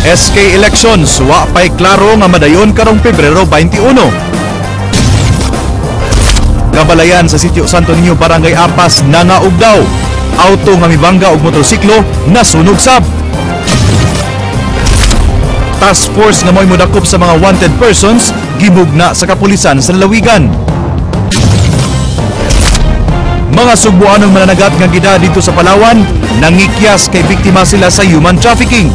SK Elections, wa pa'y klaro nga madayon karong Pebrero 21. Kabalayan sa Sitio Santo Niño, Barangay Apas, nangaug daw. Auto nga mibangga og motorsiklo nasunog sab. Task force nga mo'y modakop sa mga wanted persons gibugna sa kapulisan sa lalawigan. Mga Sugbuanong mananagat nga gida dito sa Palawan nangikyas kay biktima sila sa human trafficking.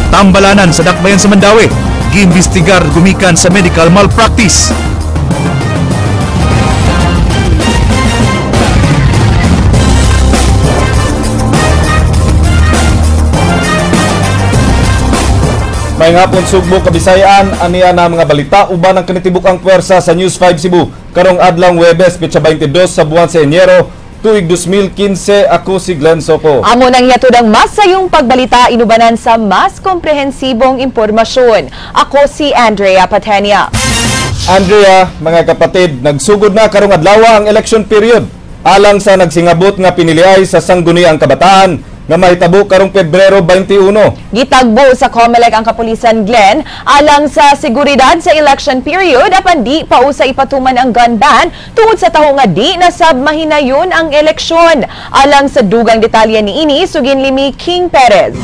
Tambalanan sa dakbayan sa Mandaue, giimbestigar gumikan sa medical malpractice. May hapon Sugbo, Kabisayaan, aniya na mga balita uban ang kanitibok ang puwersa sa News 5 Cebu. Karong adlawng Huwebes, petsa 22 sa buwan sa Enero, tuig 2015, ako si Glenn Soco. Amo nang hihatod ang mas sayong pagbalita inubanan sa mas komprehensibong impormasyon. Ako si Andrea Patenia. Andrea, mga kapatid, nagsugod na karong adlaw ang election period. Alang sa nagsingabot nga piniliay sa Sangguniang Kabataan nga mahitabo karong Pebrero 21. Gitagbo sa COMELEC ang kapulisan, Glenn, alang sa seguridad sa election period apan di pa usa ipatuman ang gun ban tungod sa taho nga di na sab mahinayon ang eleksyon. Alang sa dugang detalye niini, sugin limi King Perez.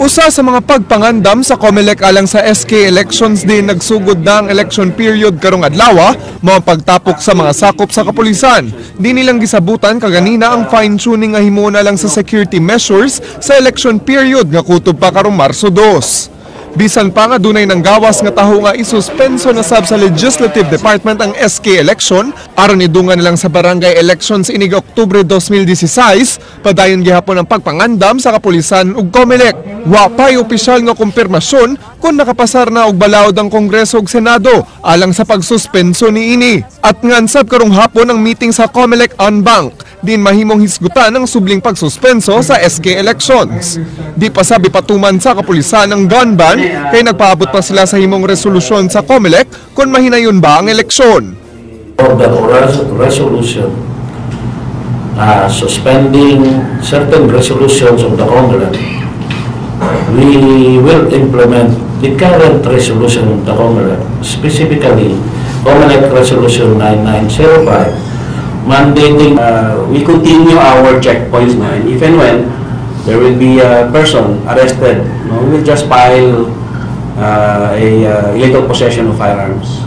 Usa sa mga pagpangandam sa COMELEC alang sa SK Elections din nagsugod na ang election period karong adlaw, mao ang pagtapok sa mga sakop sa kapulisan. Di nilang gisabutan kaganina ang fine-tuning nga himuon na lang sa security measures sa election period nga kutob pa karong Marso 2. Bisan pa nga dunay nang gawas nga taho nga isuspenso na sab sa Legislative Department ang SK election aron idungan nilang sa barangay elections inig Oktubre 2016, padayon gihapon ang pagpangandam sa kapulisan ug COMELEC. Wa pa'y opisyal nga kumpirmasyon kung nakapasar na og balaod ang Kongreso ug Senado alang sa pagsuspenso niini. At ngansab karong hapon ang meeting sa COMELEC en banc din mahimong hisgutan ang subling pagsuspenso sa SK elections. Di pa sabi patuman sa kapulisan ang gun ban kay nagpaabot pa sila sa himong resolusyon sa COMELEC kung mahinayon ba ang eleksyon. Order or resolution suspending certain resolutions of the COMELEC, we will implement the current resolution of the COMELEC, specifically COMELEC Resolution 9905, mandating we continue our checkpoints now, and if and when there will be a person arrested, no, we will just file a illegal possession of firearms.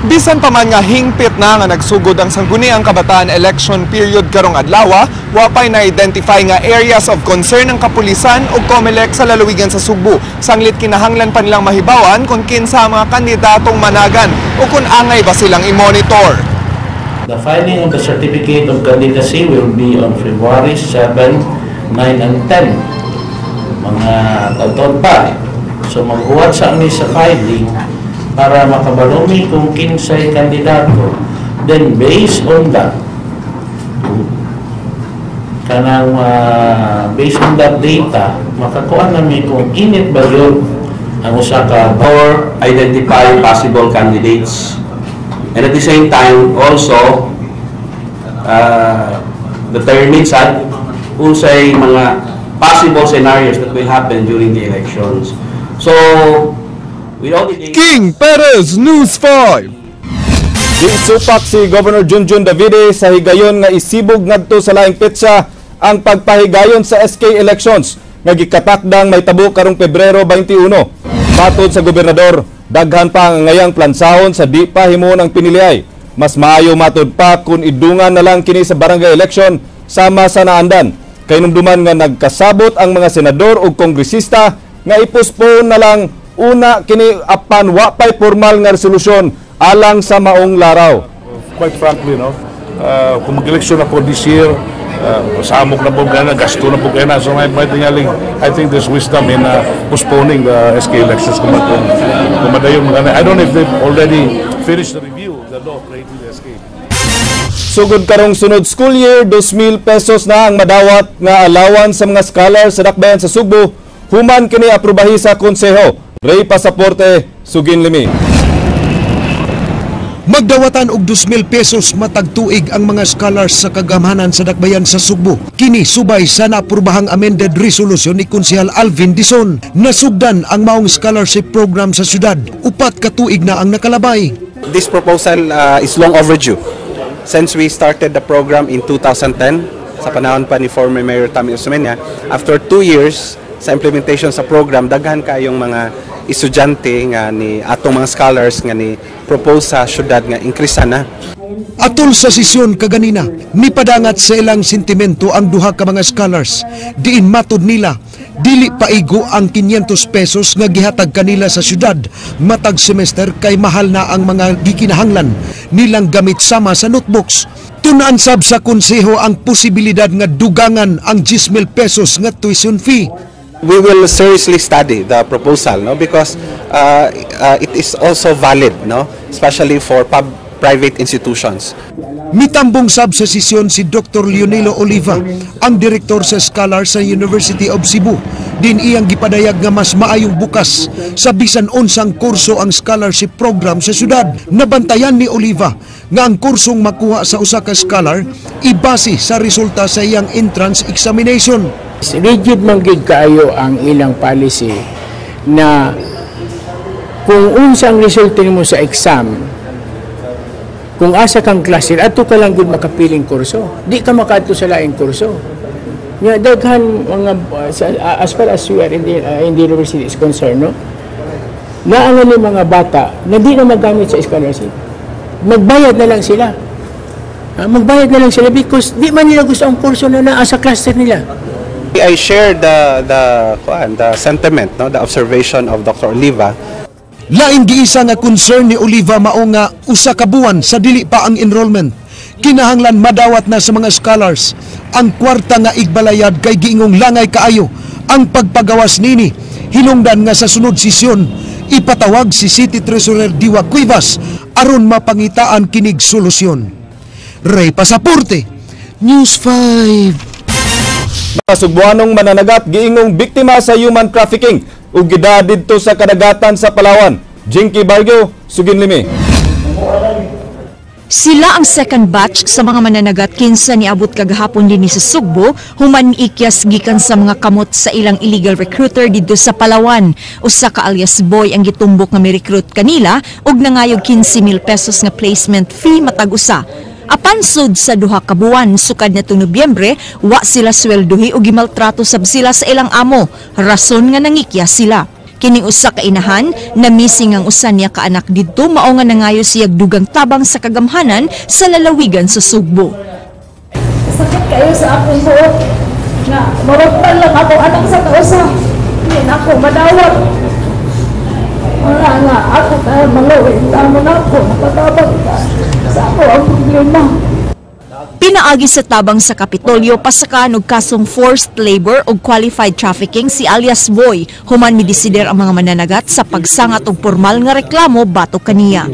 Bisan pa man nga hingpit na nga nagsugod ang Sangguniang Kabataan election period karong adlaw, wa pa'y na-identify nga areas of concern ng kapulisan o COMELEC sa lalawigan sa Sugbo. Sanglit kinahanglan pa nilang mahibawan kung kinsa ang mga kandidatong managan o kung angay ba silang i-monitor. The filing of the certificate of candidacy will be on February 7, 9, and 10. Mga taon pa. So maghuwat sa amin sa filing para makabalumi kung kinsay kandidato. Then based on that, kanang based on that data, makakuha namin kung init ba yun ang usa ka or identify possible candidates. And at the same time, also, determine sad unsay mga possible scenarios that will happen during the elections. So, without the King Perez, News 5. Gisupak si Governor Junjun Davide sa higayon nga isibog ngadto sa laing petsa ang pagpahigayon sa SK elections nga gikatakdang mahitabo karong Pebrero 21. Matod sa gobernador, daghan pa ang ngayang plansahon sa di pa himuon ang piniliay. Mas maayo matod pa kung idungan na lang kini sa barangay election sama sa naandan. Kahinumduman nga nagkasabot ang mga senador ug kongresista nga ipospone na lang una kini apan wa pay formal nga resolusyon alang sa maong laraw. Quite frankly, no, kung mag-eleksyon ako this year, samok na po gana, gasto na po gana. So may tingaling, I think there's wisdom in postponing the SK elections kung madayon mga. I don't know if they've already finished the review of the law creating the SK. Sugod karong sunod school year, 2,000 pesos na ang madawat nga allowance sa mga scholars sa dakbayan sa Sugbo, human kini aprubahi sa konseho. Ray Pasaporte, Sugin Limi. Magdawatan og 2,000 pesos matag tuig ang mga scholars sa kagamhanan sa Dakbayan sa Sugbo. Kini subay sa naaprobahang amended resolution ni Konsehal Alvin Dizon. Nasugdan ang maong scholarship program sa syudad. 4 ka tuig na ang nakalabay. This proposal is long overdue. Since we started the program in 2010, sa panahon pa ni former Mayor Tommy Osmeña, after 2 years sa implementation sa program, daghan kayong mga estudyante nga ni atong mga scholars nga ni propose sa syudad nga increase na. Atol sa sesyon kaganina, nipadangat sa ilang sentimento ang duha ka mga scholars. Diin matod nila, dili paigo ang 500 pesos nga gihatag kanila sa syudad matag semester kay mahal na ang mga gikinahanglan nilang gamit sama sa notebooks. Tunaan sab sa konseho ang posibilidad nga dugangan ang 10,000 pesos nga tuition fee. We will seriously study the proposal, no, because it is also valid, no, especially for private institutions. Mitambong sab sa sesyon si Dr. Leonilo Oliva, ang direktor sa Scholar sa University of Cebu. Din iyang gipadayag nga mas maayong bukas sa bisan unsang kurso ang scholarship program sa syudad. Nabantayan ni Oliva nga ang kursong makuha sa usa ka scholar ibase sa resulta sa iyang entrance examination. Rigid man gid kaayo ang ilang policy na kung unsa ang resulta nimo sa exam, kung asa kang klase, adto ka lang gud makapiling kurso. Di ka makaadto sa laing kurso. Nya daghan mga as far as we are in the university is concerned, no? Naa ni mga bata na di na magamit sa scholarship. Magbayad na lang sila. Magbayad na lang sila because di man nila gusto ang kurso na naa sa cluster nila. I share the kuan, the sentiment, no, the observation of Dr. Oliva. Lain giisa nga concern ni Oliva mao nga usa ka buwan sa dili pa ang enrollment. Kinahanglan madawat na sa mga scholars ang kwarta nga igbalayad kay giingong langay kaayo ang pagpagawas nini. Hinungdan nga sa sunod sesyon ipatawag si City Treasurer Diwa Cuevas aron mapangitaan kinig solusyon. Ray Pasaporte, News 5. Sugbuanong mananagat giingong biktima sa human trafficking ug gida didto sa kadagatan sa Palawan. Jinky Bargo, sugin limi. Sila ang second batch sa mga mananagat kinsa niabot kagahapon dinhi sa Sugbo human ikyas gikan sa mga kamot sa ilang illegal recruiter didto sa Palawan. Usa ka alias Boy ang gitumbok nga mi-recruit kanila ug nangayog 15,000 pesos nga placement fee matag usa. Apan sud sa 2 ka buwan sukad na Nobyembre, wa sila swelduhi ug gimaltrato sab sila sa ilang amo. Rason nga nangikyas sila. Kining usa ka inahan, na missing ang usa niya ka anak didto, mao nga nangayo siyag dugang tabang sa kagamhanan sa lalawigan sa Sugbo. Sakit kayo sa akong buot nga mawagpan lang ako anak sa kausa. Hindi na ako madawat. Wala nga ako tayo maluwin. Tamo na ako, napatabang ka sa ako ang problema. Pinaagi sa tabang sa Kapitolyo, pasakan og kasong forced labor ug qualified trafficking si alias Boy human midesider ang mga mananagat sa pagsangat og formal nga reklamo batok kaniya.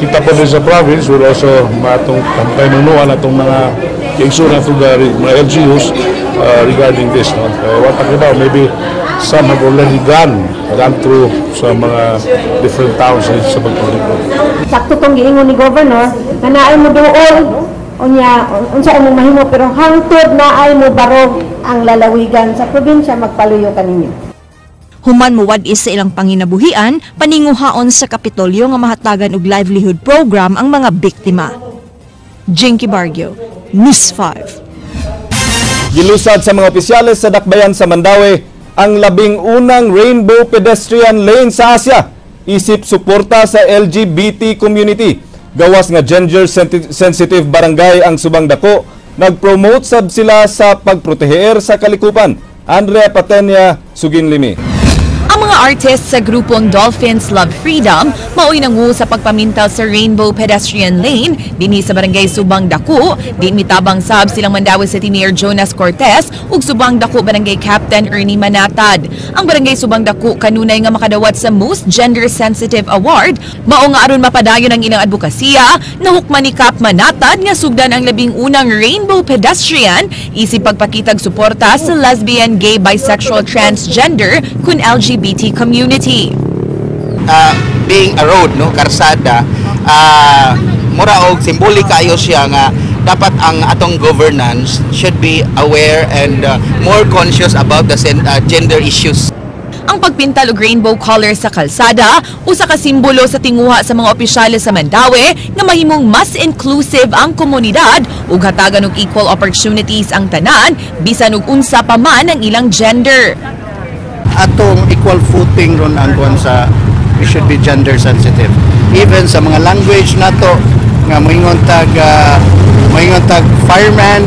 Kita po din sa province will also matong panunuan atong mga kaigsunan through the mga LGUs regarding this. No? What talking about, maybe some have already gone through sa mga different towns sa pagpalikod. Sakto tong giingon ni Governor nga naay mo duol, unya unsa imong mahimo, pero hangtod naay mo barog ang lalawigan sa probinsya, magpaluyo kaninyo. Human muwad-i sa ilang panginabuhian, paninguhaon sa Kapitolyo nga mahatagan og livelihood program ang mga biktima. Jinky Bargio, News 5. Gilusad sa mga opisyales sa Dakbayan sa Mandaue ang 11 unang rainbow pedestrian lane sa Asia isip suporta sa LGBT community. Gawas nga gender sensitive barangay ang Subang Dako, nag-promote sab sila sa pagproteher sa kalikupan. Andrea Patenia, sugin limi. Ang mga artists sa grupong Dolphins Love Freedom mao'y nangu sa pagpamintal sa Rainbow Pedestrian Lane dinhi sa Barangay Subang Dako. Di mitabang sab silang Mandaue City Mayor Jonas Cortez ug Subang Dako Barangay Captain Ernie Manatad. Ang Barangay Subang Dako kanunay nga makadawat sa Most Gender Sensitive Award, mao nga aron mapadayon ang ilang advokasya, nahukman ni Cap Manatad nga sugdan ang 11 unang rainbow pedestrian isip pagpakitag suporta sa lesbian, gay, bisexual, transgender kun LGBT community. Being a road, no, karsada, Mura og symbolic kayo siya nga dapat ang atong governance should be aware and more conscious about the gender issues. Ang pagpintal og rainbow color sa kalsada, usa ka simbolo sa tinguha sa mga opisyales sa Mandaue nga mahimong mas inclusive ang komunidad ug hatagan og equal opportunities ang tanan bisan og unsa pa man ang ilang gender. Atong equal footing ron ang kuan sa we should be gender sensitive. Even sa mga language nato nga moingon tag fireman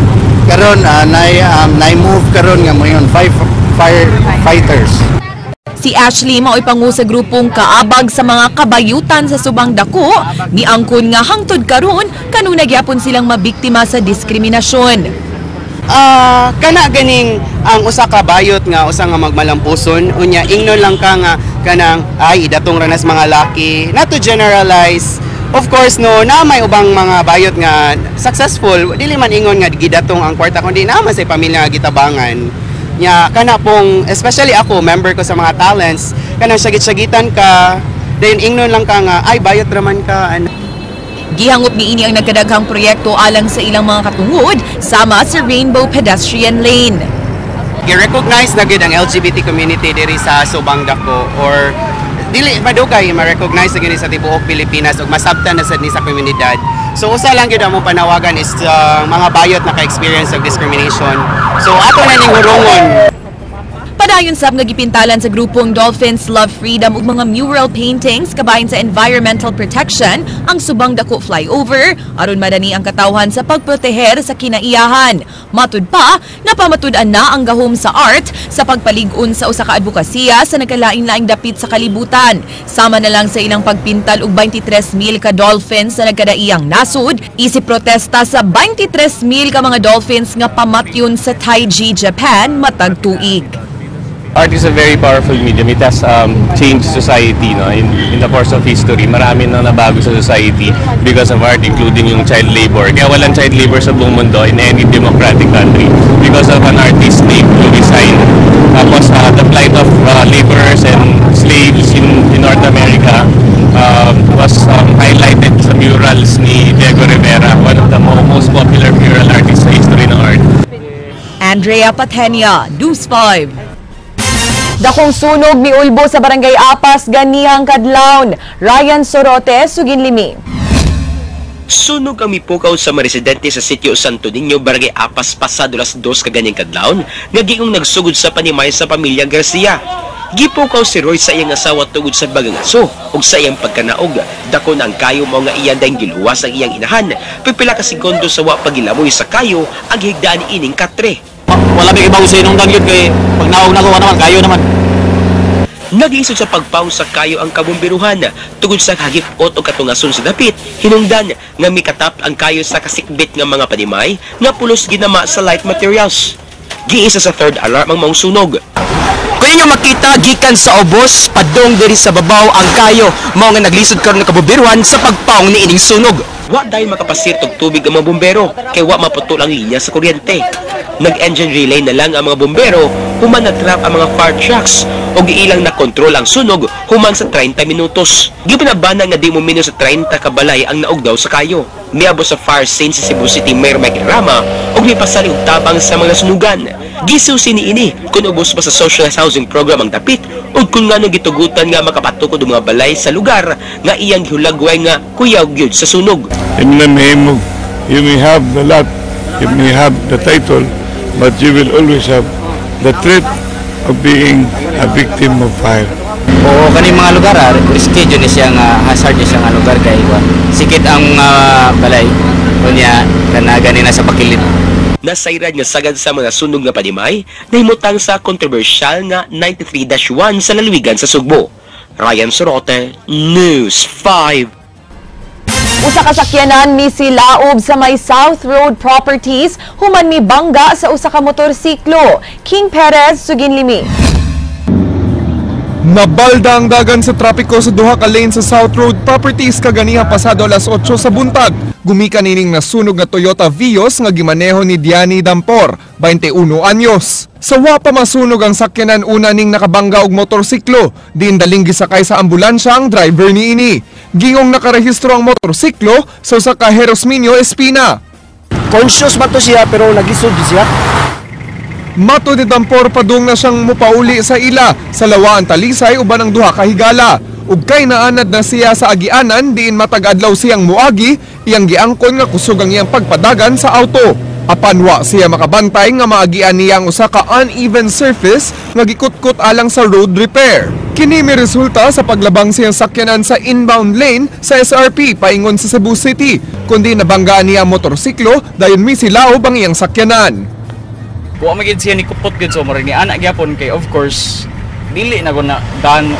karon, nay move karon nga moingon firefighters. Si Ashley mao'y pangu sa grupong kaabag sa mga kabayutan sa Subang Dako, niangkon nga hangtod karon kanunay gyapon silang mabiktima sa diskriminasyon. Kana ganing ang usa ka bayot nga usa nga magmalampuson, unya ingnon lang ka nga kanang ay idatong ranas mga laki, not to generalize of course, no, na may ubang mga bayot nga successful, dili man ingon nga gidatong ang kwarta kundi naa man sa pamilya nga gitabangan nya. Kana pong especially ako, member ko sa mga talents, kanang syagit-syagitan ka, then ingnon lang ka nga ay bayot raman ka ano. Gihangop niini ang nagkadaghang proyekto alang sa ilang mga katungod sama sa Rainbow Pedestrian Lane. Gi-recognize na gyud ang LGBT community diri sa Subang Dako or dili madugay ma-recognize na gyud ni sa tibuok Pilipinas ug masabtan na sad ni sa komunidad. So usa lang gyud among panawagan is mga bayot na ka-experience og discrimination. So ato na ning hurungon. Padayon sab nga gipintalan sa grupong Dolphins Love Freedom ug mga mural paintings kabahin sa environmental protection ang Subang Dako Flyover aron madani ang katawhan sa pagproteher sa kinaiyahan. Matud pa, napamatud-an na ang gahom sa art sa pagpalig-on sa usa ka advokasya sa nagkalain-laing dapit sa kalibutan. Sama na lang sa ilang pagpintal og 23,000 ka dolphins sa nagkadaiyang nasud, isip protesta sa 23,000 ka mga dolphins nga pamatyon sa Taiji, Japan matag tuig. Art is a very powerful medium. It has changed society, no? In the course of history. Marami nang nabago sa society because of art, including yung child labor. Kaya walang child labor sa buong mundo in any democratic country because of an artist named Louis Hine. Tapos the plight of laborers and slaves in North America was highlighted sa murals ni Diego Rivera, one of the most popular mural artists sa history ng art. Andrea Patenia, News 5. Dakong sunog miulbo sa Barangay Apas ganihang kadlawon. Ryan Sorote, Suginlimi. Sunog ang mipukaw sa mga residente sa sitio Santo Niño, Barangay Apas pasado alas 2 kaganihang kadlawon, nga giingong nagsugod sa panimay sa pamilya Garcia. Gipukaw si Roy sa iyang asawa tugod sa bagang aso ug sa iyang pagkanaog. Dako na ang kayo mao nga iyang dayong giluwas ang iyang inahan. Pipila ka segundo sa wa pagilamoy sa kayo ang higdaan ining katre. Wala ba ibaw sa inong dagyod kay pag naog na ko naman kayo naman. Naglisod sa pagpaw sa kayo ang kabumbiruhan tugod sa hagip-ot o katungason sa dapit, hinungdan nga mikatap ang kayo sa kasikbit nga mga panimay nga pulos ginama sa light materials. Giisa sa third alarm ang maong sunog. Kung inyo makita gikan sa ubos padong diri sa babaw ang kayo mao nga naglisod karon ng kabumbiruhan sa pagpaong ni ining sunog. Wa dahil makapasir og tubig ang mga bumbero kay wa maputol ang linya sa kuryente. Nag-engine relay na lang ang mga bumbero human natrap ang mga fire trucks ug ilang nakontrol ang sunog human sa 30 minutos. Gipinabana nga di mo minus sa 30 ka balay ang naugdaw sa kayo. Miabot sa fire scene si Cebu City Mayor Mike Rama ug mipasali og tabang sa mga nasunugan. Gisusi niini kung ubos pa sa socialized housing program ang dapit ug kung ngano gitugutan nga makapatukod og mga balay sa lugar nga iyang gihulagway nga kuyaw gyud sa sunog. You may have the lot, you may have the title, but you will always have the threat of being a victim of fire. Oo, kaning mga lugar risky jud ni siya nga hazard ni siya nga lugar kay kuan. Sikit ang balay. Unya kana gani na sa bakilid. Nasayran nga sagad sa mga sunog nga panimay nahimutang sa kontrobersyal nga 93-1 sa lalawigan sa Sugbo. Ryan Sorote, News 5. Usa ka sakyanan misilaob sa may South Road Properties human mibangga sa usa ka motorsiklo. King Perez, Suginlimi. Nabalda ang dagan sa trapiko sa duha ka lane sa South Road Properties kaganiha pasado alas 8 sa buntag. Gumikan ining nasunog nga Toyota Vios nga gimaneho ni Diani Dampor, 21 anyos. Sa wa pa masunog ang sakyanan, una ning nakabangga og motorsiklo, diin daling gisakay sa ambulansya ang driver niini. Gingong nakarehistro ang motorsiklo sa usa ka Herosminio Espina. Conscious ba to siya pero naglisod siya? Mato ni Dampor, padung na siyang mupauli sa ila sa lawaan Talisay uban ang duha ka higala. Ug kay naanad na siya sa agianan diin matag adlaw siyang muagi, iyang giangkon nga kusog ang iyang pagpadagan sa auto. Apan wa siya makabantay nga maagian niya ang usa ka uneven surface nga gikutkot alang sa road repair. Kini may resulta sa paglabang siyang sakyanan sa inbound lane sa SRP paingon sa Cebu City, kundi nabanggaan niya ang motorsiklo dayon misilaob ang iyang sakyanan. Wa man gid siya ni kupot gid, so murag ni anak gyapon kay of course dili na ko na done,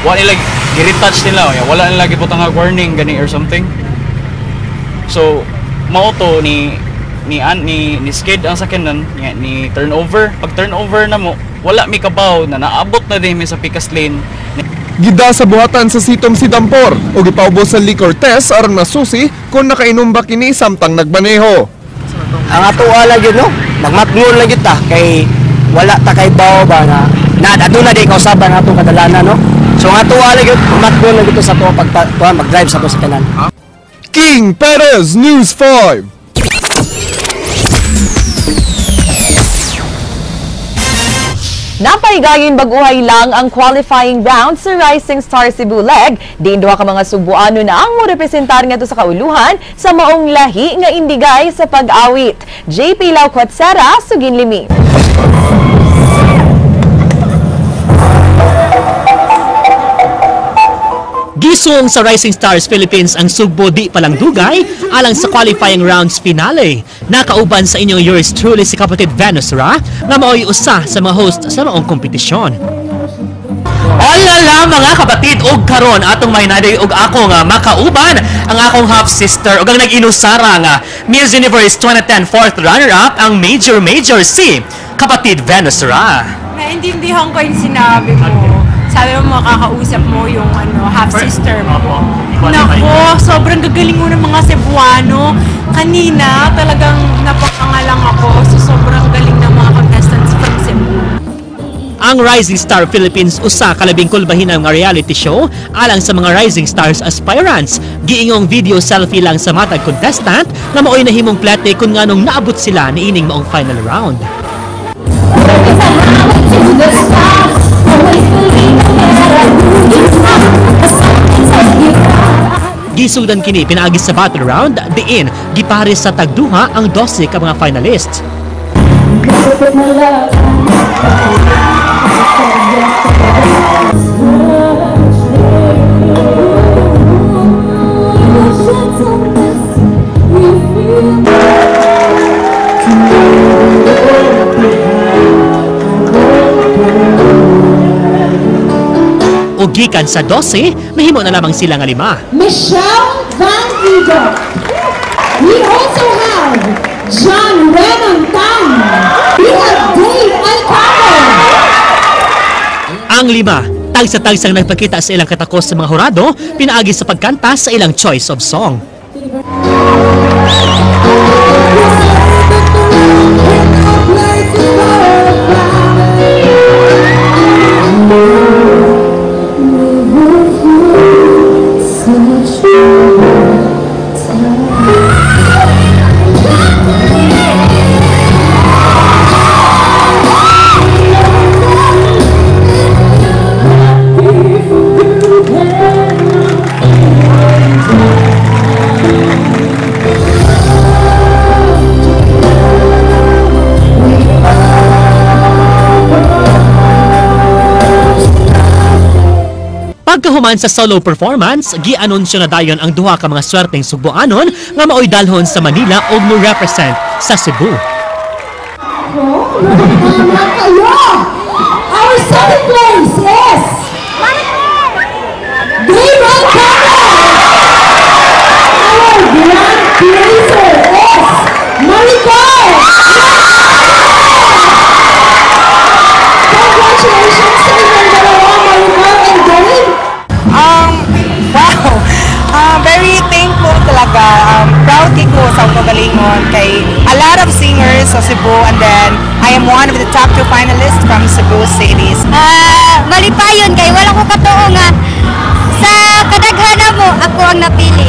wa nila gi-retouch nila, wala nila gibutang og warning gani or something. So mao to ni ni an ni ni skid ang sakyanan ni turnover. Pag turnover na mo, wala mi kabaw na naabot na din mi sa pikas lane. Gida sa buhatan sa sitom si Dampor o gipaubos sa liquor test aron masusi kung nakainom ba kini samtang nagmaneho. Ang ato ala gyud no, magmatngon lang gyud ta kay wala ta kay bawo ba na aduna di kausaban atong kadalanan no. So ang ato ala gyud magmatngon lang gyud sa ato pag mag-drive sa ato sa kanan. King Perez, News 5. Napahigayon bag-uhay lang ang qualifying round sa Rising Star Cebu Leg. Diin duha ka mga Subuano na ang morepresentar ngadto sa kauluhan sa maong lahi nga indigay sa pag-awit. JP Lauquatsera, sugin limi. Gisong sa Rising Stars Philippines ang Sugbo di palang dugay alang sa qualifying rounds finale. Nakauban sa inyong yours truly si kapatid Venus Ra nga maoy usa sa mga host sa maong kompetisyon. Alala mga kapatid, og karon atong mahinaday og ako nga makauban ang akong half sister ug ang nag-inusara nga Miss Universe 2010 fourth runner-up ang Major Major si kapatid Venus Ra. Naintindihan ko yung sinabi mo. Sabi mo makakausap mo yung ano, half-sister mo. Nako, sobrang gagaling mo ng mga Cebuano. Kanina, talagang napakangalang ako. So, sobrang galing ng mga contestants from Cebu. Ang Rising Star Philippines usa ka labing kulbahinang nga reality show alang sa mga Rising Stars aspirants. Giingong video selfie lang sa matag contestant na maoy nahimong plate kung nganong naabot sila niining maong final round. Gisudan kini pinaagi sa battle round diin gipares sa tagduha ang 12 ka mga finalists. O gikan sa 12, mahimo na lamang sila nga 5. Michelle Van Eden. We also have John Renan Tan. We have Dave Alcano. Ang 5, tagsa-tagsang nagpakita sa ilang katakos sa mga hurado, pinaagi sa pagkanta sa ilang choice of song. Pagkahuman sa solo performance, gi-anunsyo na dayon ang duha ka mga swerteng Sugboanon nga maoy dalhon sa Manila ug mo-represent sa Cebu. Our second place is Dave Alcano. Our grand placer is Maricar. Congratulations sa inyong dalawa, Maricar sa Cebu, and then I am one of the top two finalists from Cebu City. Malipayon kay wala ko katuo nga sa kadaghanan mo ako ang napili.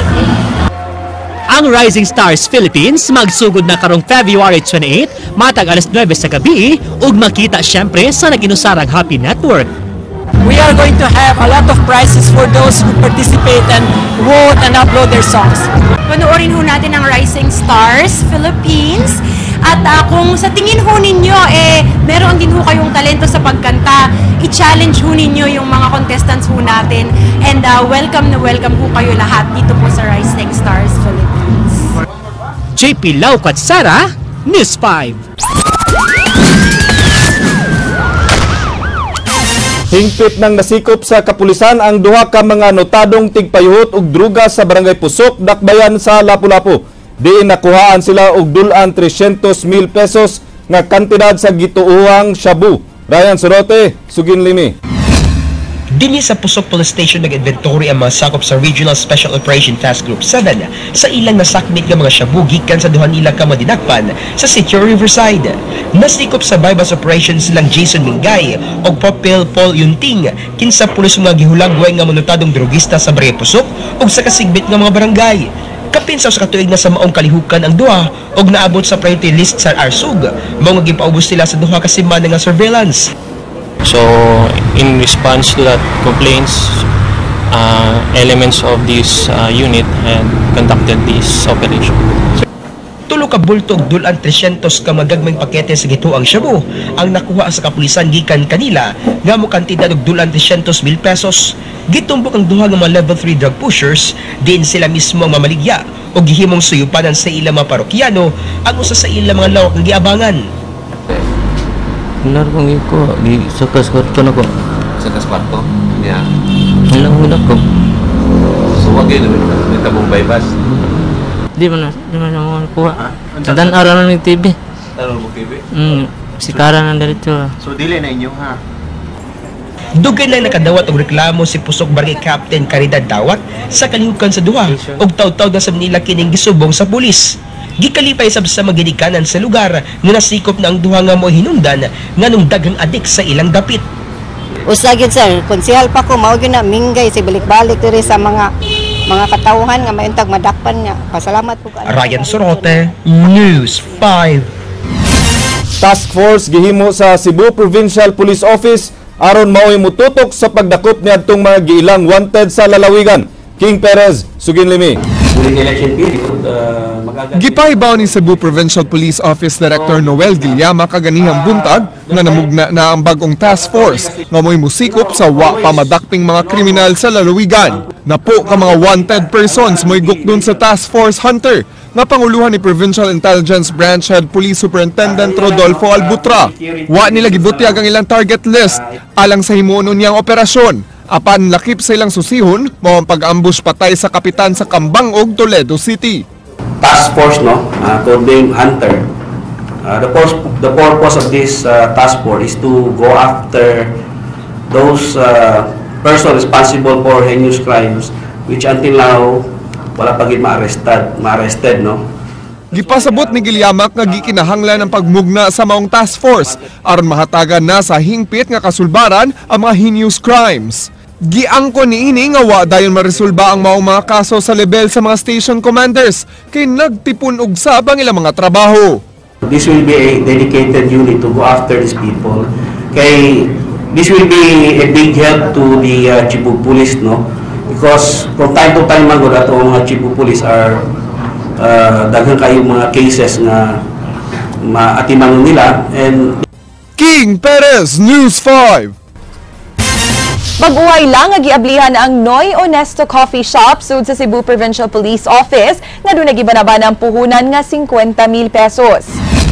Ang Rising Stars Philippines magsugod na karong February 28 matag alas 9 sa gabi ug makita syempre sa naginusarang Happy Network. We are going to have a lot of prizes for those who participate and vote and upload their songs. Panoorin ho natin ang Rising Stars Philippines. At kung sa tingin ho ninyo, eh, meron din ho kayong talento sa pagkanta, i-challenge ho ninyo yung mga contestants ho natin. And welcome na welcome ho kayo lahat dito po sa Rising Stars Philippines. JP Laucat Sara, News 5. Hingpit ng nasikop sa kapulisan ang duha ka mga notadong tigpayuhot og druga sa Barangay Pusok, Dakbayan sa Lapu-Lapu. Diin nakuhaan sila og dulan 300,000 pesos nga kantidad sa gituohang shabu. Ryan Sorote, sugin limi. Dinhi sa Pusok Police Station nag-inventory ang mga sakop sa Regional Special Operation Task Group 7 sa ilang nasakmit nga mga shabu gikan sa duha nila ka mga dinakpan sa Sitio Riverside. Nasikop sa bypass operations silang Jason Mingay og Popil Paul Yunting, kinsa pulos mga gihulagway nga manotadong drogista sa Barangay Pusok ug sa kasigbit nga mga barangay. Kapin sa usa ka tuig na sa maong kalihukan ang duha og naabot sa priority list sa ARSUG, mao nga gipaubos sila sa duha ka semana nga surveillance. So, in response to that complaints, elements of this unit had conducted this operation. Tulo ka bulto og dulan 300 ka magagmayng pakete sa gituang shabu ang nakuha sa kapulisan gikan kanila nga mo kantidad og dulan 300,000 pesos. Gitumbok ang duha nga mga level 3 drug pushers, diin sila mismo ang mamaligya og gihimong suyupanan sa ilang mga parokyano ang usa sa ilang mga lawak nga giabangan. Nar kong iko di sa kwarto na ko. Sa kwarto? Yeah. Ilang muna ko. So wag yun, may bypass? Di man na kuha. Tadan araw ng TV. Tanaw mo TV? Sikara ng diretso. So dili na inyo ha? Dugay lang nakadawat og reklamo si Pusok Barangay Captain Caridad Dawat sa kalihukan sa duha og taw-taw na sa nila kining gisubong sa pulis. Gikalipay sab sa maginikanan sa lugar nga nasikop na ang duha nga mo hinungdan nganong daghang adik sa ilang dapit. Usa gyud sir, konsehal pa ko mao gyud na minggay si balik-balik diri sa mga katawhan nga mayuntag madakpan nga. Pasalamat po kayo. Ryan Sorote, News 5. Task Force gihimo sa Cebu Provincial Police Office aron maoy mututok sa pagdakop niadtong mga giilang wanted sa lalawigan. King Perez, sugin limi. During election period, Gipahibaw ni Cebu Provincial Police Office Director Noel Guillama kaganihang buntag nga namugna na ang bagong task force nga mo'y musikop sa wa pa madakping mga kriminal sa lalawigan. Napo ka mga wanted persons mo'y gukdon sa Task Force Hunter nga panguluhan ni Provincial Intelligence Branch Head Police Superintendent Rodolfo Albutra. Wa nila gibutyag ang ilang target list alang sa himuon niyang operasyon. Apan lakip sa ilang susihon mao ang pag-ambush patay sa kapitan sa Kambangog, Toledo City. Task force, no, codename Hunter. The purpose of this task force is to go after those person responsible for heinous crimes which until now wala pa gid ma-arrested, no. Gipasabot ni Gilyamak nga gikinahanglan ang pagmugna sa maong task force aron mahatagan na sa hingpit nga kasulbaran ang mga heinous crimes. Giangko niini nga wa dayon maresolba ang maong mga kaso sa level sa mga station commanders kay nagtipon og sab ang ilang mga trabaho. This will be a dedicated unit to go after these people. Kay this will be a big help to the Cebu Police, no? Because from time to time man gud ato mga Cebu Police are daghan kayo mga cases nga maatiman nila. And King Perez, News 5. Bag-uhay lang nga giablihan ang Noy Honesto Coffee Shop sud sa Cebu Provincial Police Office nga doon nagibanaban ang puhunan nga 50,000 pesos.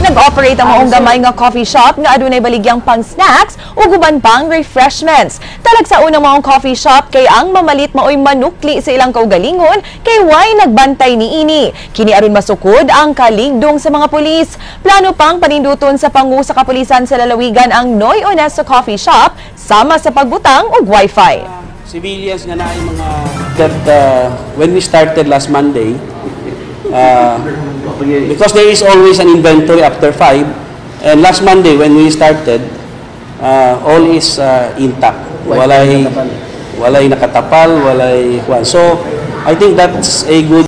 Nag-operate ang maong gamay nga coffee shop nga adunay baligyang pang snacks ug uban pang refreshments. Talag sa unang maong coffee shop kay ang mamalit maoy manukli sa ilang kaugalingon kay way nagbantay niini. Kini aron masukod ang kaligdong sa mga pulis. Plano pang paninduton sa pangu sa kapulisan sa lalawigan ang Noy Honesto Coffee Shop sama sa pagbutang og wifi. Civilians nga naay mga that when we started last Monday, Because there is always an inventory after 5, and last Monday when we started, all is intact. Walay nakatapal, walay kwan. So, I think that's a good.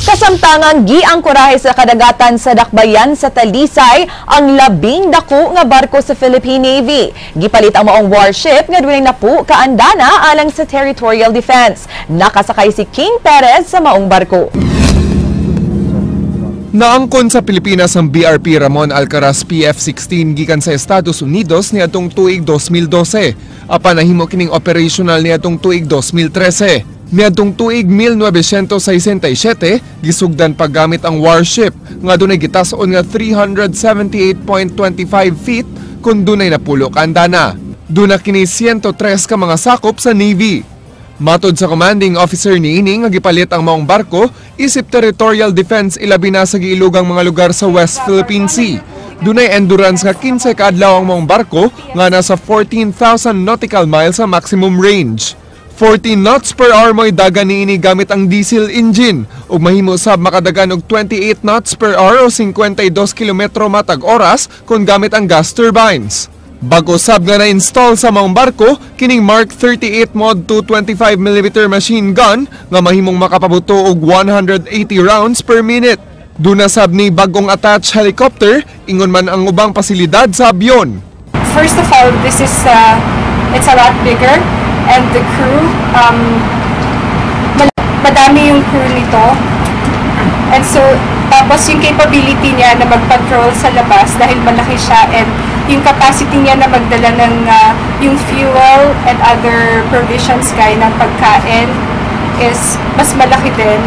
Kasamtangang giangkorahe sa kadagatan sa Dakbayan sa Talisay ang labing dako nga barko sa Philippine Navy. Gipalit ang maong warship nga dunay napu kaandana alang sa territorial defense. Nakasakay si King Perez sa maong barko. Naangkon sa Pilipinas ang BRP Ramon Alcaraz PF-16 gikan sa Estados Unidos niadtong tuig 2012. Apan nahimo kining operational niadtong tuig 2013. Niadtong tuig 1967, gisugdan paggamit ang warship nga dunay gitas-on nga 378.25 feet kun dunay napulo ka andana. Duna kini 103 ka mga sakop sa Navy. Matod sa commanding officer niini nga gipalit ang maong barko isip territorial defense ilabi na sa giilugang mga lugar sa West Philippine Sea. Dunay endurance nga 15 ka adlaw ang maong barko nga nasa 14,000 nautical miles sa maximum range. 14 knots per hour mo'y dagan niini gamit ang diesel engine ug mahimo sab makadagan og 28 knots per hour o 52 kilometro matag oras kung gamit ang gas turbines. Bago sab nga na-install sa maong barko kining Mark 38 Mod 225mm machine gun nga mahimong makapabuto og 180 rounds per minute. Duna sab ni bagong attached helicopter ingon man ang ubang pasilidad sa abyon. First of all, this is it's a lot bigger. And the crew, madami yung crew nito. And so, tapos yung capability niya na mag-patrol sa labas dahil malaki siya, and yung capacity niya na magdala ng yung fuel and other provisions gaya ng pagkain is mas malaki din.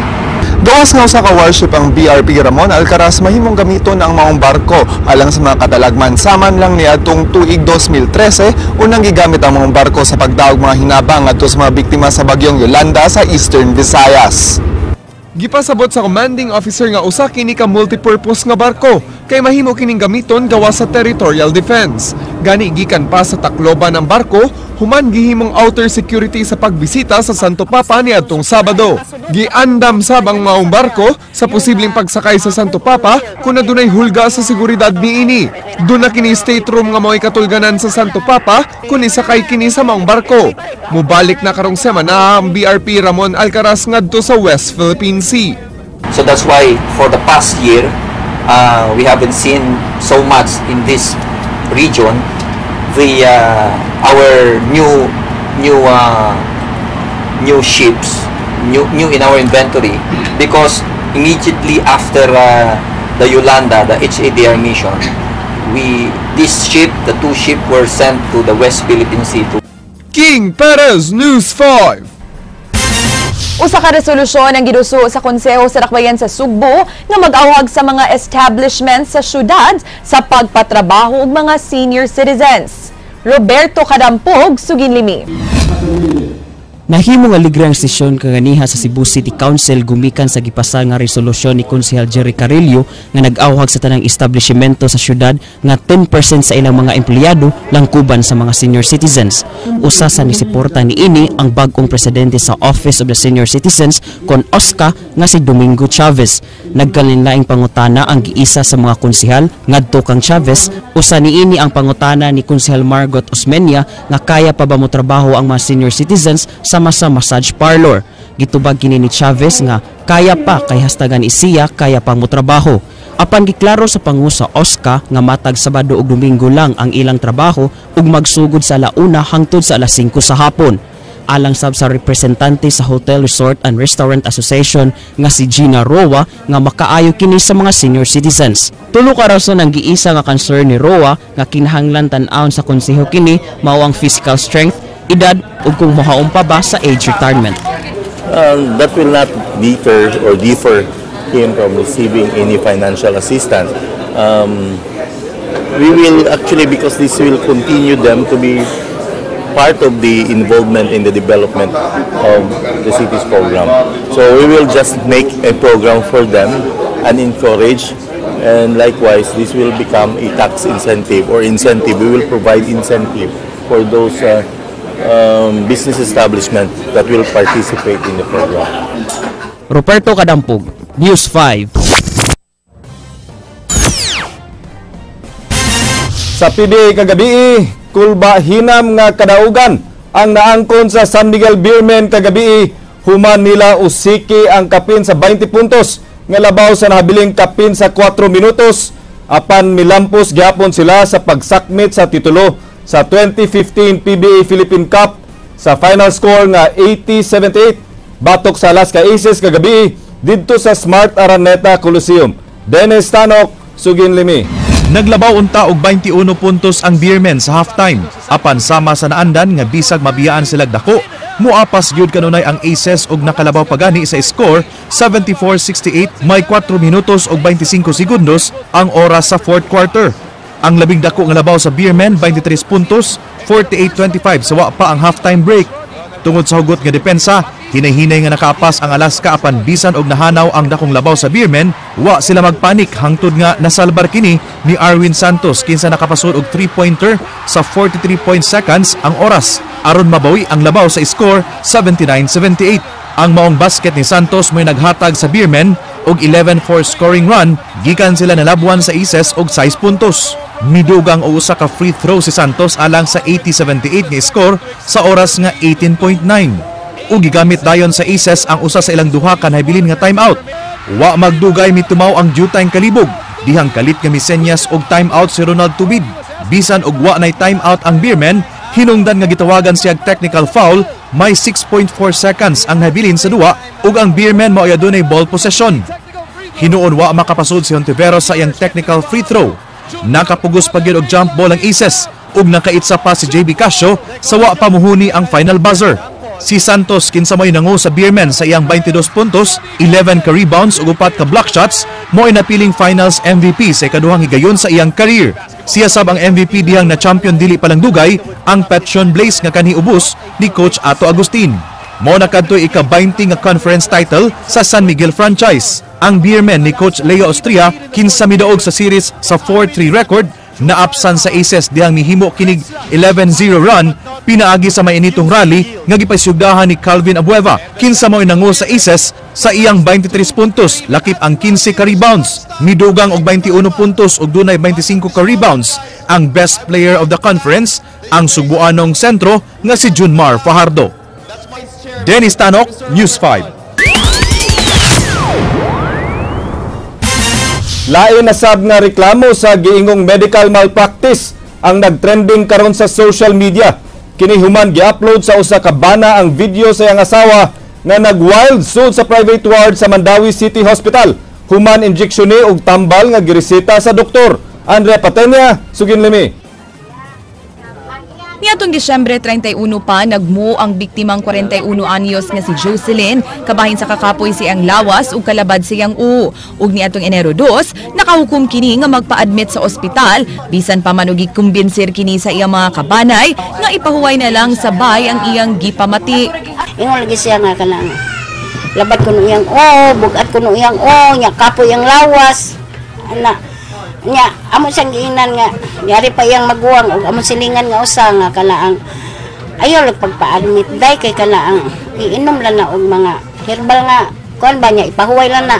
Gawas nga usa ka warship ang BRP Ramon Alcaraz mahimong gamiton ang maong barko alang sa mga kadalagman saman lang niadtong tuig 2013 unang gigamit ang maong barko sa pagdaog mga hinabang ngadto sa mga biktima sa bagyong Yolanda sa Eastern Visayas. Gipasabot sa commanding officer nga usa kini ka multipurpose nga barko kay mahimo kining gamiton gawas sa territorial defense. Gani gikan pa sa Tacloban ang barko human gihimong outer security sa pagbisita sa Santo Papa niadtong Sabado. Giandam sab ang maong barko sa posibleng pagsakay sa Santo Papa kung adunay hulga sa seguridad niini. Duna kini stateroom nga mao'y katulganan sa Santo Papa kung isakay kini sa maong barko. Mubalik na karong semana ang BRP Ramon Alcaraz ngadto sa West Philippine Sea. So that's why for the past year, we haven't seen so much in this region. The our new ships, new in our inventory, because immediately after the Yolanda, the HADR mission, the two ships were sent to the West Philippine Sea to King Perez, News 5. Usa ka resolusyon ang giduso sa Konseho sa Dakbayan sa Sugbo nga mag-awhag sa mga establishments sa syudad sa pagpatrabaho og mga senior citizens. Roberto Cadampog, Suginlimi. Nahimo nga libre ang sesyon kaganiha sa Cebu City Council gumikan sa gipasar nga resolusyon ni Konsehal Jerry Carillo nga nag-awhag sa tanang establishmento sa syudad nga 10% sa ilang mga empleyado langkuban sa mga senior citizens. Usa sa nisuporta niini ang bag-ong presidente sa Office of the Senior Citizens kon OSCA nga si Domingo Chavez. Nagkalinlaing pangutana ang giisa sa mga konsehal ngadto kang Chavez. Usa niini ang pangutana ni Konsehal Margot Osmeña nga kaya pa ba mo trabaho ang mga senior citizens sa massage parlor. Gitubag kini ni Chavez nga kaya pa kay hastagan isiya kaya pang motrabaho. Apan giklaro sa pangu sa OSCA nga matag Sabado ug Domingo lang ang ilang trabaho ug magsugod sa 1:00 hangtod sa 5:00 sa hapon. Alang sab sa representante sa Hotel Resort and Restaurant Association nga si Gina Roa nga makaayo kini sa mga senior citizens. Tulo ka rason ang giisa nga concern ni Roa nga kinahanglan tan-awon sa konseho kini mao ang physical strength, edad ug kung mohaom pa ba sa age retirement. That will not deter or defer him from receiving any financial assistance. We will actually, because this will continue them to be part of the involvement in the development of the city's program. So we will just make a program for them and encourage, and likewise this will become a tax incentive or incentive. We will provide incentive for those business establishment that will participate in the program. Roberto Cadampog, News 5. Sa PBA kagabi, kulba hinam nga kadaugan ang naangkon sa San Miguel Beermen kagabi, human nila usiki ang kapin sa 20 puntos nga labaw sa nahabiling kapin sa 4 minutos, apan milampos gihapon sila sa pagsakmit sa titulo sa 2015 PBA Philippine Cup sa final score nga 80-78 batok sa Alaska Aces kagabi didto sa Smart Araneta Coliseum. Dennis Tanok, Sugin Limi. Naglabaw unta og 21 puntos ang Beermen sa halftime. Apan sama sa naandan nga bisag mabiyaan silag dako, muapas gyud kanunay ang Aces og nakalabaw pagani sa score 74-68 may 4 minutos og 25 segundos ang oras sa fourth quarter. Ang labing dako nga labaw sa Beermen 23 puntos, 48-25 sa wa pa ang halftime break. Tungod sa hugot nga depensa, hinay-hinay nga nakaapas ang Alaska apan bisan og nahanaw ang dakong labaw sa Beermen, wa sila magpanik hangtod nga nasalbar kini ni Arwin Santos kinsa nakapasud og 3-pointer sa 43 seconds ang oras aron mabawi ang labaw sa score 79-78. Ang maong basket ni Santos mo'y naghatag sa Beermen og 11-4 scoring run gikan sila nalabuan sa Aces og 6 puntos. Midugang og usa ka free throw si Santos alang sa 80-78 nga score sa oras nga 18.9. Ug gigamit dayon sa Aces ang usa sa ilang duha ka nahabilin nga timeout. Wa magdugay mitumaw ang due time kalibog. Dihang kalit nga misenyas og timeout si Ronald Tubid. Bisan og wa nay timeout ang Beermen, hinungdan nga gitawagan siya technical foul, may 6.4 seconds ang nahabilin sa duwa ug ang Beermen mao adunay ball possession. Hinuon wa makapasud si Hontiveros sa iyang technical free throw. Nakapugos pa gyud og jump ball ang Aces ug nakaitsa pa si JB Casio sa wa pa muhuni ang final buzzer. Si Santos kinsa mo'y nangu sa Beermen sa iyang 22 puntos, 11 ka rebounds ug 4 ka block shots, mo'y napiling finals MVP sa ikaduhang higayon sa iyang career. Siya sab ang MVP dihang na champion dili palang dugay ang Petron Blaze nga kanhi ubos ni Coach Ato Agustin. Mao na kadtoy ika-20 nga conference title sa San Miguel franchise. Ang Beermen ni Coach Leo Austria kinsa midaog sa series sa 4-3 record naapsan sa Aces dihang nihimo kinig 11-0 run pinaagi sa mainitong rally nga gipasyugdahan ni Calvin Abueva kinsa mao'y nangu sa Aces sa iyang 23 puntos lakip ang 15 ka rebounds. Midugang og 21 puntos ug dunay 25 ka rebounds ang best player of the conference ang Sugbuanong sentro nga si Junmar Fajardo. Dennis Tanok, News 5. Lain na sab nga reklamo sa giingong medical malpractice ang nagtrending karon sa social media. Kini human gi-upload sa usa ka bana ang video sa iyang asawa nga nag-wild sud sa private ward sa Mandaue City Hospital. Human injection ni og tambal nga gireseta sa doktor. Andrea Patenia, Sugin Limi. Niadtong Disyembre 31 pa nagmo ang biktimang 41 anyos nga si Jocelyn kabahin sa kakapoy siyang lawas ug kalabad siyang u. Ug niadtong Enero 2 nakahukom kini nga magpa-admit sa ospital bisan pa man og gikumbensir kini sa iyang mga kabanay nga ipahuway na lang sa bay ang iyang gipamati. Ingon lagi siya nga kanang labad kuno iyang o, bugat kuno iyang o, nya kapoy ang lawas. Ana nya amo siyang giinan nga yari pa iyang maguwang ug amo silingan nga usa nga kanaang ayaw lang pagpa-admit day kay kanaang iinom lang na og mga herbal nga kuan ba niya ipahuway lang na.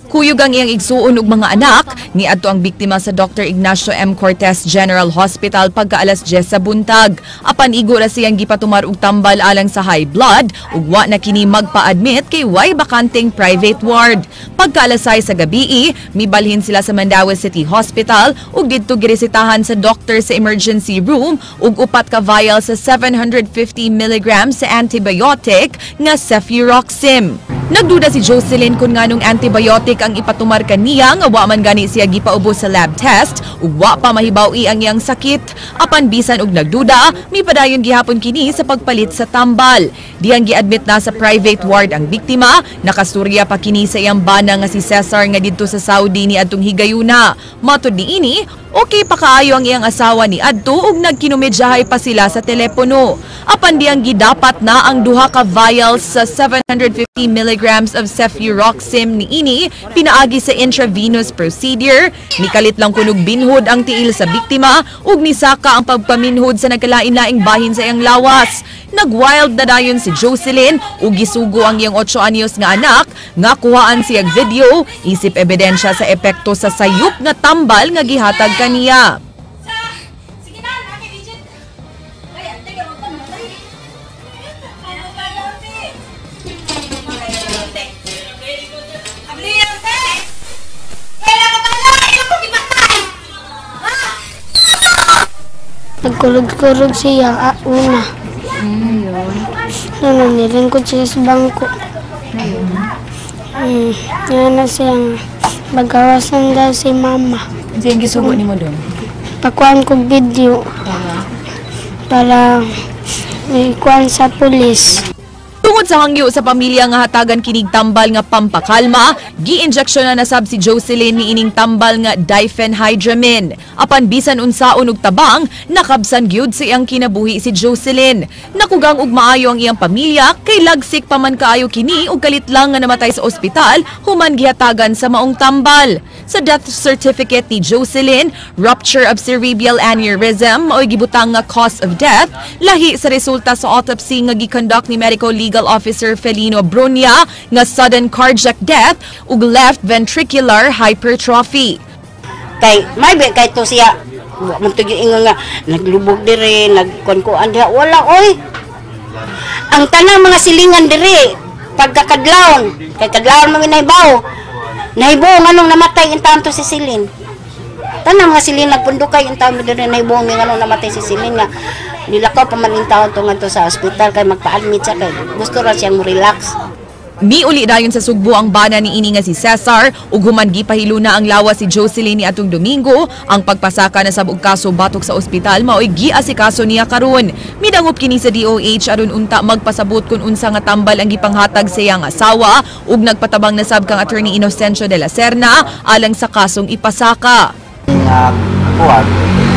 Kuyog ang iyang igsuon og mga anak, niadto ang biktima sa Dr. Ignacio M. Cortez General Hospital pagka alas 10 sa buntag. Apan igo ra siyang gipatumar og tambal alang sa high blood ug wa na kini magpa-admit kay way bakanteng private ward. Pagka alas 6 sa gabii, mibalhin sila sa Mandaue City Hospital ug didto giresetahan sa doctor sa emergency room ug upat ka vial sa 750 mg sa antibiotic nga cefuroxime. Nagduda si Jocelyn kung nganong antibiotic ang ipatumar kaniya nga wa man gani siya gipaubos sa lab test ug wa pa mahibaw-i ang iyang sakit. Apan bisan og nagduda, mipadayon gihapon kini sa pagpalit sa tambal. Diyang giadmit na sa private ward ang biktima, nakasturya pa kini sa iyang bana nga si Cesar nga didto sa Saudi ni adtong higayuna. Matod niini, Okay pa kaayo ang iyang asawa ni adto ug nagkinumedyahay pa sila sa telepono. Apan diyang gidapat na ang duha ka vials sa 750 milligrams of cefuroxime niini pinaagi sa intravenous procedure. Nikalit lang kunog binhod ang tiil sa biktima ug nisaka ang pagpaminhod sa nagkalain-laing bahin sa iyang lawas. Nagwild na dayon si Jocelyn ug gisugo ang iyang 8 anyos nga anak nga kuhaan siyag video isip ebidensya sa epekto sa sayop nga tambal nga gihatag kaniya. Nagkurog-kurog siya, una. Ano, nilingkod siya sa bangko. Yan na siya nga. Bagawasan daw si mama. Ano yung gisugo ni mo doon? Pakuan ko video para ikuan sa pulis. Tungod sa hangyo sa pamilya nga hatagan kinig tambal nga pampakalma, gi-injection na nasab si Jocelyn ni ining tambal nga diphenhydramine. Apan bisan unsaon og tabang, nakabsan gyud sa iyang kinabuhi si Jocelyn. Nakugang og maayo ang iyang pamilya kay lagsik pa man kaayo kini og kalit lang nga namatay sa ospital human gihatagan sa maong tambal. Sa death certificate ni Jocelyn, rupture of cerebral aneurysm mao'y gibutang nga cause of death, lahi sa resulta sa autopsy nga giconduct ni medical legal Officer Felino Brunia nga sudden cardiac death ug left ventricular hypertrophy. Kay may kay to siya wa man tuyo ingon nga naglubog dire, nagkuan-kuan diha, wala oy. Ang tanang mga silingan dire pagkakadlawon, kay kadlawon man nahibaw. Nahibaw nganong namatay in taon to si Celine. Tanang mga silin nagpundukay in taon dire nahibaw nganong namatay si Celine nga nilakaw pa man in taon to ngadto sa ospital kay magpa-admit siya kay gusto ra siyang mo-relax. Miuli dayon sa Sugbo ang bana ni ini nga si Cesar ug human gipahiluna ang lawas si Jocelyn ni atong Domingo. Ang pagpasaka na sab og kaso batok sa ospital mao'y giasikaso niya karon. Midangop kini sa DOH aron unta magpasabot kun unsa nga tambal ang gipanghatag sa iyang asawa ug nagpatabang na sab kang Attorney Inocencio de la Serna alang sa kasong ipasaka. Kuan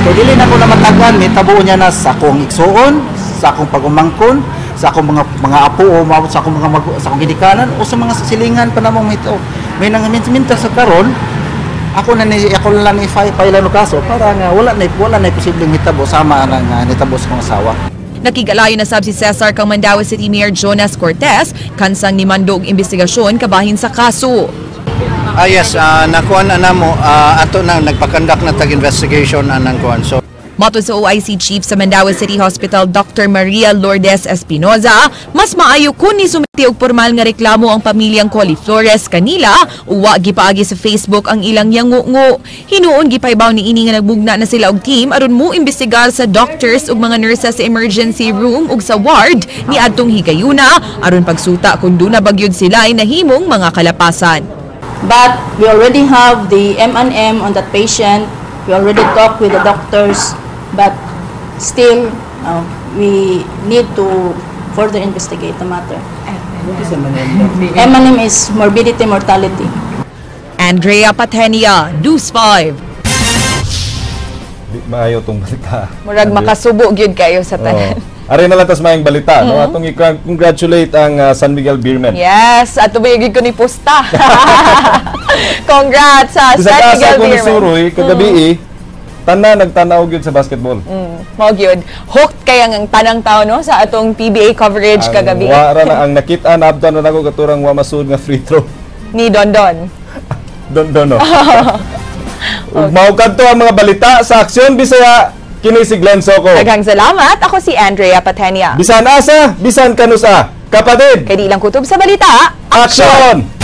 kay dili na ko namatagan may tabo niya na sa akong igsuon, sa akong pagumangkon, sa akong mga apo o sa akong mga sa akong gidikanan o sa mga silingan pa namong mito. May nangaminta sa karon ako na ni ako lang ni file no kaso para nga wala na posibleng mitabo sama ang nitabo sa akong asawa. Nakigalayo na sab si Cesar kang Mandaue City Mayor Jonas Cortez kansang nimando og investigasyon kabahin sa kaso. Yes, nakuan na namo ato na nagpakandak na tag investigation anang kuan. So matod sa OIC Chief sa Mandaue City Hospital Dr. Maria Lourdes Espinoza, mas maayo kun nisumite og pormal nga reklamo ang pamilyang Coliflores kanila uwa gipaagi sa Facebook ang ilang yangungo. Hinuon gipaybaw ni ini nga nagbugna na sila og team aron mo imbestigar sa doctors ug mga nurses sa emergency room ug sa ward ni adtong higayuna aron pagsuta kun duna bagyod sila ay nahimong mga kalapasan. But we already have the M&M on that patient. We already talked with the doctors, but still we need to further investigate the matter. What is M&M? M&M is morbidity mortality. Andrea Patenia, News 5. Di maayo tong balita. Murag makasubo gyud kayo sa tanan. Ari na lang tas maayong balita, no? Atong i-congratulate ang San Miguel Beermen. Yes, ato ba gyud ko ni posta. Congrats sa San Miguel Beermen. Sa suroy kagabi tanan nagtanaw gyud sa basketball. Mao gyud. Hooked kay ang tanang tao no sa atong PBA coverage ang kagabi. Wa ra na ang nakita na abdan na nako katurang wa masud nga free throw ni Dondon. Dondon no. Ug mao kadto ang mga balita sa Aksyon Bisaya. Kini si Glenn Soco. Daghang salamat. Ako si Andrea Patenia. Bisan asa, bisan kanusa. Kapatid. Kay di lang kutob sa balita. Aksyon!